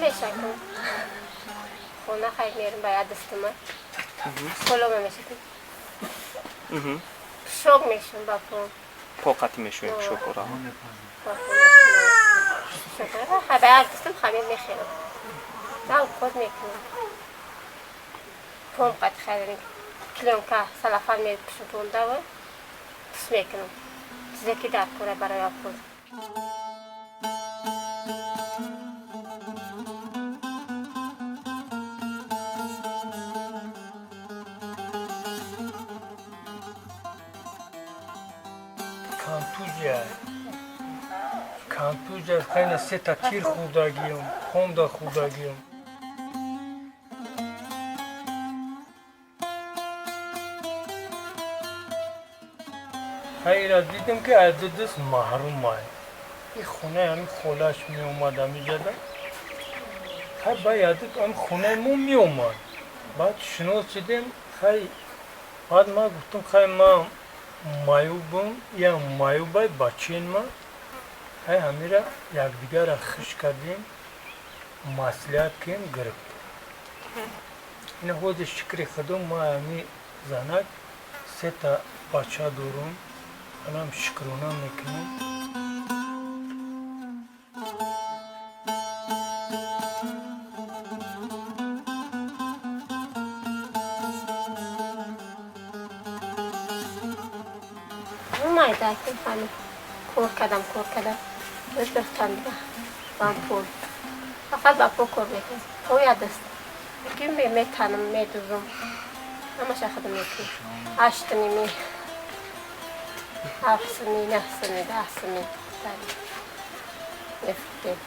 Мешакам. Хона хай мерам ба як дастума. Полома мешакам. Пушок мешум ба пом. Поқати мешӯем пушокора. Ба пом мешум. Хай ба як дастум хамир мехӯрам. На код мекунам. Пом қати хайрам. Клёнка салафан мепӯшонда пус мекунам. Чизе ки дар кора барои обхӯр. Контузия. Контузия хайна сета тир хӯрдагиам, хонда хӯрдагиам. Хайра дидам ки аз даст маҳрум ай. И хонаи ҳамин холаш меомад ҳамиҷада. Хай ба ядит ҳам хонаи мо меомад. Баъд шинос шидем, хай баъд ман гуфтам хай ман маюбам, я маюбай бачаин ман. Хай ҳамира якдигарра хиш кардем, маслиҳат кардем, гирифтем. Ина ҳозир шукри худо ман ҳами занак сета бача дорум, анам шукрона мекунем. Майдаким ҳами кор кардам, кор кардам. Духтан дига бам пул. Фақат ба пул кор мекунам. Поя даст. Ки метанам, медузам. Ҳамаша худам мекунам. Ҳаштними, ҳафтсуми, наҳсуми, даҳсуми. Мефурӯхтем.